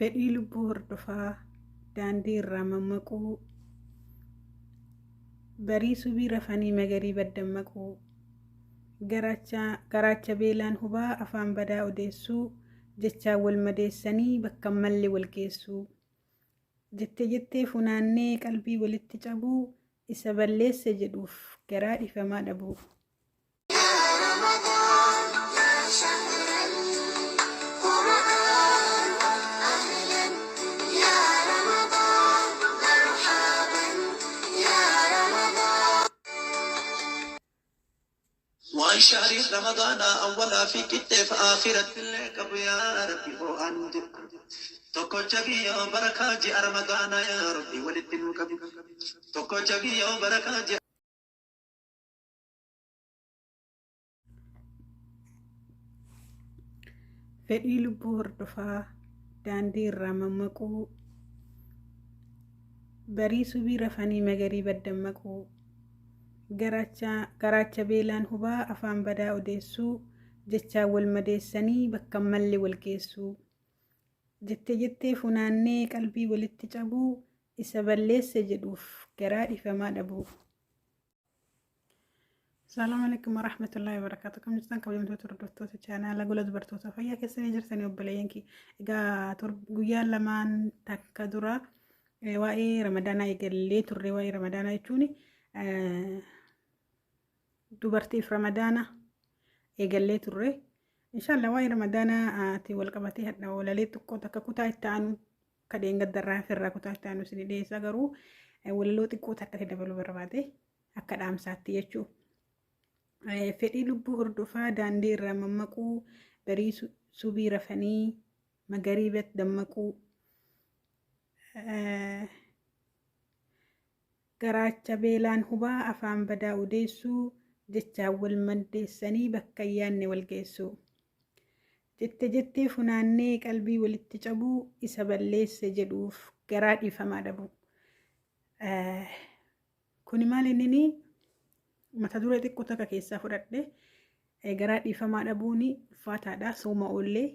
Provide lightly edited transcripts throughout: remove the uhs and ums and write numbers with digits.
Fedhii lubbuu hordofaa, daandii irraa mammaquu, barii subii rafanii magarii baddammaquu, garaacha beelaan hubaa afaan badaa odeessuu, jechaan wal madeessanii bakka hin malle wal geessuu, jettee jettee funaannee qalbii walitti cabuu, isa balleesse jedhuuf garaa dhifamaa dhabuu. Waan shahriin Ramadaanaa awwalaa fi qixxeef aakhirattillee qabu yaa Rabbi hoo'aa nuu jedhi. Tokkocha kiyyoo barakaa ji'a Ramadaanaa yaa Rabbi walitti nuu qabi. Tokkocha kiyyoo barakaa ji'a. Fedhii lubbuu hordofaa, daandii irraa mammaquu, barii subii rafanii magarii baddammaquu, garaacha beelaan hubaa afaan badaa odeessuu, jechaan wal madeessanii bakka hin malle wal geessuu, jettee jettee funaannee qalbii walitti cabuu, isa balleesse jedhuuf garaa dhifamaa dhabuu. Assalamu alaikum warahmatullahi wabarakatuh. Kam jirtan kabajamtoota hordoftoota chaanaala gola dubartoota fayyaa keessanii jirtanii obboleeyyan kiyya. Egaa guyyaa lamaan takka dura waa'ee ramadaanaa eegallee turre. Waa'ee ramadaanaa jechuun dubartiif ramadaana eegallee turre. Inshallah waa'ee ramadaanaa ati wal qabatee hadha walalee xiqqoo takka kutaa itti aanu kadheen gaddarraa firraa kutaa itti aanu isin dhiyeessa, garuu walaloo xiqqoo takka itti dabaluu barbaade akka dhaamsaatti jechuu. Fedhii lubbuu hordofaa, daandii irraa mammaquu, barii subii rafanii magariibat dammaquu, garaacha beelaan hubaa afaan badaa odeessuu, jechaan wal maddeessanii bakka hin yaadne wal geessuu, jette jettee funaannee qalbii walitti cabuu, isa balleesse jedhuuf garaa dhiifamaa dhabuu. Kuni maal inni mata duree xiqqoo takka keessaa fudhadhe. Garaa dhiifamaa dhabuun ulfaataadha. Sooma oollee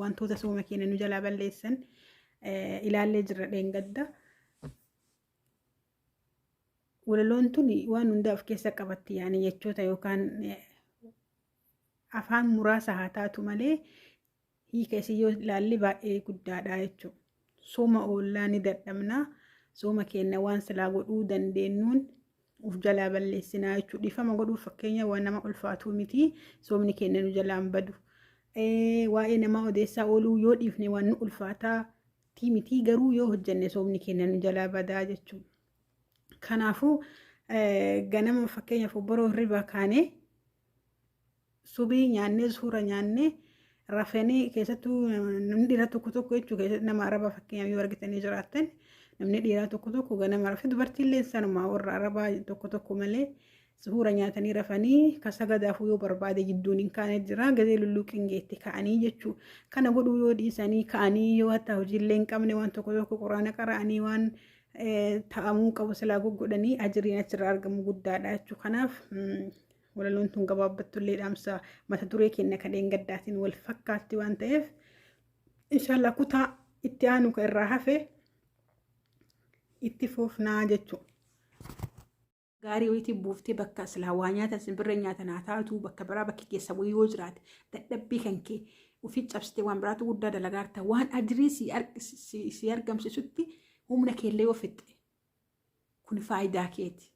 wantoota sooma keenya nu jalaa balleessan ilaallee jirra dheengadda. Walaloon tun waan hundaa of keessa qabatti, yaani jechoota yookaan afaan muraasa haa taatu malee hiika isii yoo ilaalle baay'ee guddaadha jechuudha. Sooma oollaa ni dadhabna. Sooma keenya waan silaa godhuu dandeenyuun of jalaa balleessinaa jechuudha. Dhiifama godhuuf fakkeenya waan nama ulfaatuu miti. Soomni keenya nu jalaan badu. Waa'ee namaa odeessaa ooluu yoo dhiifne waan nu ulfaataa miti, garuu yoo hojjenne soomni keenya nu jalaa badaa jechuudha. Kanaafuu ganama fakkeenyaaf obboroo hirribaa kaanee subii nyaannee suura nyaannee rafanii, keessattuu namni dhiiraa tokko tokko jechuudha, nama arabaa fakkeenyaaf yoo argitanii jiraattan, namni dhiiraa tokko tokko ganama rafee, dubartiillee sanuma, warra arabaa tokko tokko malee, suura nyaatanii rafanii ka sagadaafuu yoo barbaade jidduun hin kaane jira, gazee lulluuqiin geetti ka'anii jechuu. Kana godhuu yoo dhiisanii ka'anii, yoo hatta hojiillee hin qabne, waan tokko tokko quraana qara'anii waan ta'amuu qabu silaa goggodhanii, ajiriin achirraa argamu guddaadha jechuu. Kanaaf walaloon tun gabaabbattullee dhaamsa mata duree keenya kan dheengaddaatiin wal fakkaatti waan ta'eef, inshallah kutaa itti aanu kan irraa hafe itti fufnaa jechuudha. Gaarii wayitii buuftee bakka silaa waa nyaatan simbirree nyaatan haa taatu, bakka biraa bakki keessa wayii yoo jiraate, dadhabbii kan kee ofii cabsitee waan biraatu guddaa dalagaarta, waan ajirii si argamsiisutti humna keellee yoo fixxe kun faayidaa keeti.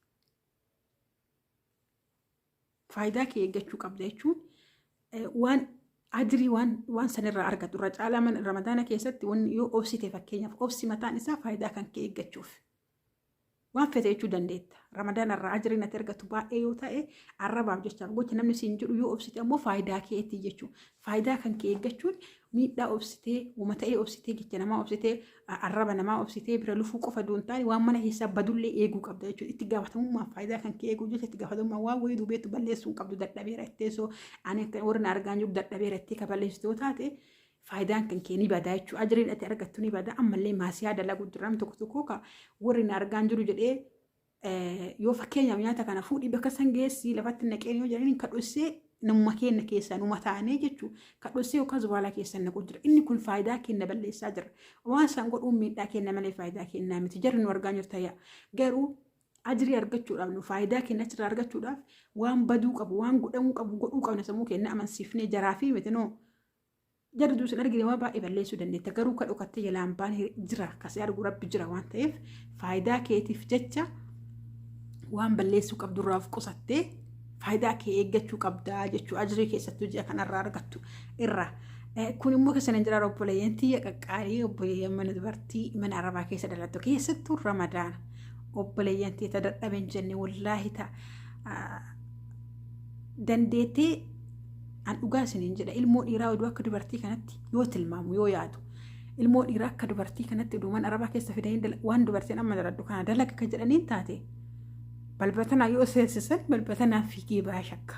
Faayidaa kee eeggachuu qabda jechuun waan ajirii waan sanirraa argatu irra caalaa mana ramadaana keessatti wanni yoo obsite, fakkeenyaaf obsi mataan isaa faayidaa kan kee eeggachuuf. Waan fete jechuu dandeetta. Ramadaana irraa ajiriin ati argattu baay'ee yoo ta'e, arrabaaf jechaaf gocha namni siin jedhu yoo obsite ammoo faayidaa keetii jechuudha. Faayidaa kan kee eeggachuun miidhaa obsitee, uuma ta'ee obsitee, jecha namaa obsitee, arraba namaa obsitee bira lufuu qofa duun taane, waan mana keessaa badullee eeguu qabda jechuudha. Itti gaafatamummaan faayidaa kan kee eeguu jecha itti gaafatamummaan waan wayii duubeettu balleessuu hin qabdu. Dadhabeera ittee soo ani akka warri na argaan jiru dadhabeera ittee ka balleessitu yoo taate, faayidaan kan kee ni badaa jechuudha. Ajriin ati argattu ni bada. Ammallee maasiyaa dalaguu jira. Namni tokko tokko ka warri na argaan jiru jedhee, yoo fakkeenyaaf nyaata kana fuudhii bakka san geessii lafatti naqeen yoo jedhaniin ka dhossee Namuma keenya keessaa numa taanee jechuudha. Kan dhossee yookaan zubaalaa keessa naqu jira. Inni kun faayidaa keenya balleessaa jira. Waan isaan godhuun miidhaa keenya malee faayidaa keenyaa miti. Jarri nu argaa jirta yaa. Garuu ajirii argachuudhaaf nu faayidaa keenya achirraa argachuudhaaf waan baduu qabu, waan godhamuu qabu godhuu qabna sammuu keenya amansiifnee jaraa fi miti noo. Jarri duusin argine waan baay'ee balleessuu dandeetta. Garuu kan dhokattee jalaan baane jira. Kasee argu Rabbi jira waan ta'eef faayidaa keetiif jecha waan balleessuu qabdurraa of qusattee faayidaa kee eeggachuu qabdaa jechuu ajirii keessattuu ji'a kanarraa argattu irraa. Kun immoo keessa hin jira obboleeyyan tiyya qaqqaalii, obboleeyyan mana dubartii mana arabaa keessa dhalattu keessattuu Ramadaana. Obboleeyyan tiyya ta dadhabe hin jenne, wallaahi ta dandeettee an dhugaa isiniin jedha, ilmoo dhiiraa oduu akka dubartii kanatti yoo tilmaamu yoo yaadu, ilmoo dhiiraa akka dubartii kanatti oduu mana arabaa keessa fidanii waan dubartiin amma daladhu kana dalaga kan jedhaniin taate, balbatanaa yoo seensisan balbatanaa fiigee baa shakka.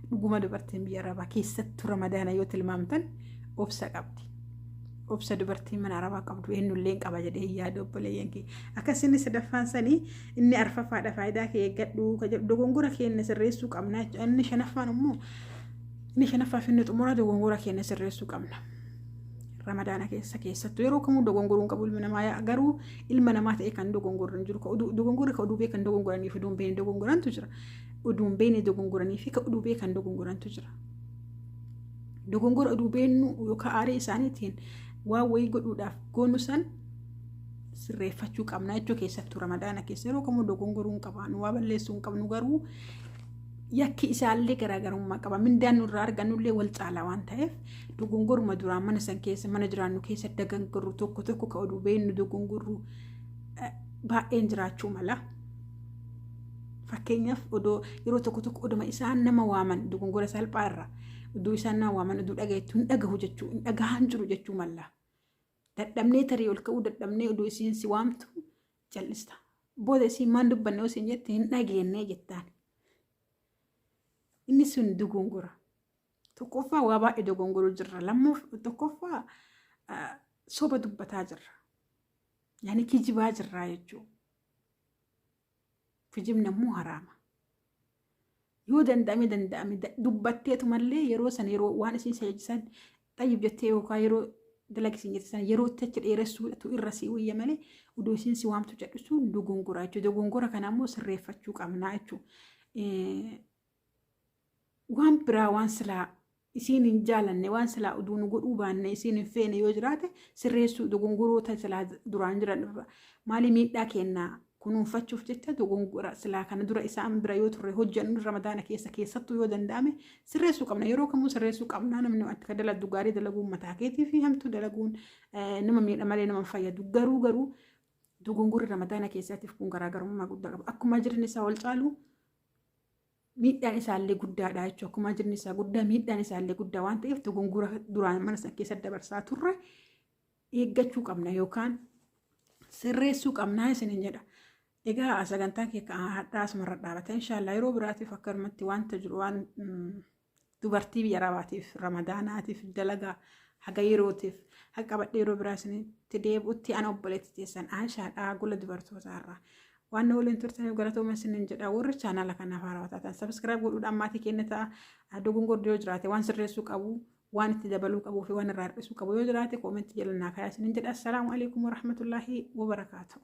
Dhuguma dubartiin biyya arabaa keessattuu Ramadaana yoo tilmaamtan obsa qabdi. Obsa dubartiin mana arabaa qabdu eenyullee hin qaba jedhee yaada obboleeyyan kee. Akkas inni sadaffaan sanii, inni arfaffaadha faayidaa kee eeggadhu dogongora keenya sirreessuu qabna. Inni shanaffaan immoo, inni shanaffaa fi inni xumura, dogongora keenya sirreessuu qabna. Ramadaana keessa keessattuu, yeroo kamuu dogongoruu hin qabu ilmi namaa, garuu ilma namaa ta'e kan dogongorru hin jiru. Dogongorri ka oduu beekan dogongoranii fi oduu hin beekne dogongorantu jira. Oduu hin beekne dogongoranii fi ka oduu beekan dogongorantu jira. Dogongora oduu beennu yookaan aarii isaaniitiin waan wayii godhuudhaaf goonu san sirreeffachuu qabna jechuu. Keessattuu Ramadaana keessa yeroo kamuu dogongoruu hin qabaannu, waa balleessuu hin qabnu, garuu yakki isaallee garaagarummaa qaba. Mindaan nurraa argannullee wal caala waan ta'eef dogongoruma duraan mana san keessa mana jiraannu keessa dogongorru tokko tokko ka oduu beennu dogongorru baay'een jiraachuu mala. Fakkeenyaaf, odoo yeroo tokko tokko oduma isaan nama waaman, dogongora salphaa irra, oduu isaan nama waaman oduu dhagayetu hin dhagahu jechuu, hin dhagahan jiru jechuu malla. Dadhabnee tarii ol ka'uu dadhabnee oduu isiin si waamtu callista. Booda isiin maan dubbanne yoo jette, hin dhageennee jettaan. Inni sun dogongora. Tokkoffaa waa baay'ee dogongoruu jirra. Lammaff tokkoffaa soba dubbataa jirra. Yaani kijibaa jirraa jechuudha. Kijibni ammoo haraama. Yoo danda'ame dubbatteetumallee yeroo san yeroo waan isin sajaajisan xayyib jettee yookaan yeroo dalagisiin jette sana yeroo itti achi dheeressuutu irra si wayya malee oduu isiin si waamtu jedhusuun dogongora jechuudha. Dogongora kana ammoo sirreeffachuu qabnaa jechuudha. Waan biraa waan silaa isiin hin jaalanne, waan silaa oduu nu godhuu baanne isiin hin feene yoo jiraate sirreessuu, dogongoroota silaa duraan jiran irra maali miidhaa kennaa kunuunfachuuf jecha dogongora silaa kana dura isaan bira yoo turre hojjennu Ramadaana keessa keessattuu yoo danda'ame sirreessuu qabna. Yeroo kamuu sirreessuu qabna. Namni akka dalagdu gaarii dalaguun mataa keetii fi hamtuu dalaguun nama miidha malee nama fayyadu. Garuu dogongorri Ramadaana keessaatiif kun garaagarummaa guddaa qaba. Akkuma jireenya isaa wal caalu miidhaan isaallee guddaadha jechuudha. Akkuma jirni isaa guddaa miidhaan isaallee guddaa waan ta'eef dogongora duraan mana sana keessa dabarsaa turre eeggachuu qabna yookaan sirreessuu qabnaa isiniin jedha. Egaa sagantaan kee hadhaa asumarra dhaabata. Inshaallah yeroo biraatiif akkanumatti wanta jiru waan dubartii biyya arabaatiif Ramadaanaatiif dalagaa haga yerootiif haqa qabadhee yeroo biraa isinitti deebi'utti ana obboleetti teessan Aishaadha gola dubartootaarraa. Waan na waliin turtaniif galatooma isiniin jedha. Warri chaanaala kanaaf haarawaa taatan subscribe godhuudhaan maatii keenya ta'a. Dogongorri yoo jiraate, waan sirreessuu qabu, waan itti dabaluu qabuu fi waan irraa hir'isuu qabu yoo jiraate comment jala naa kaayaa isiniin jedha. Assalaamu alaikum warahmatullaahi wabarakaatuh.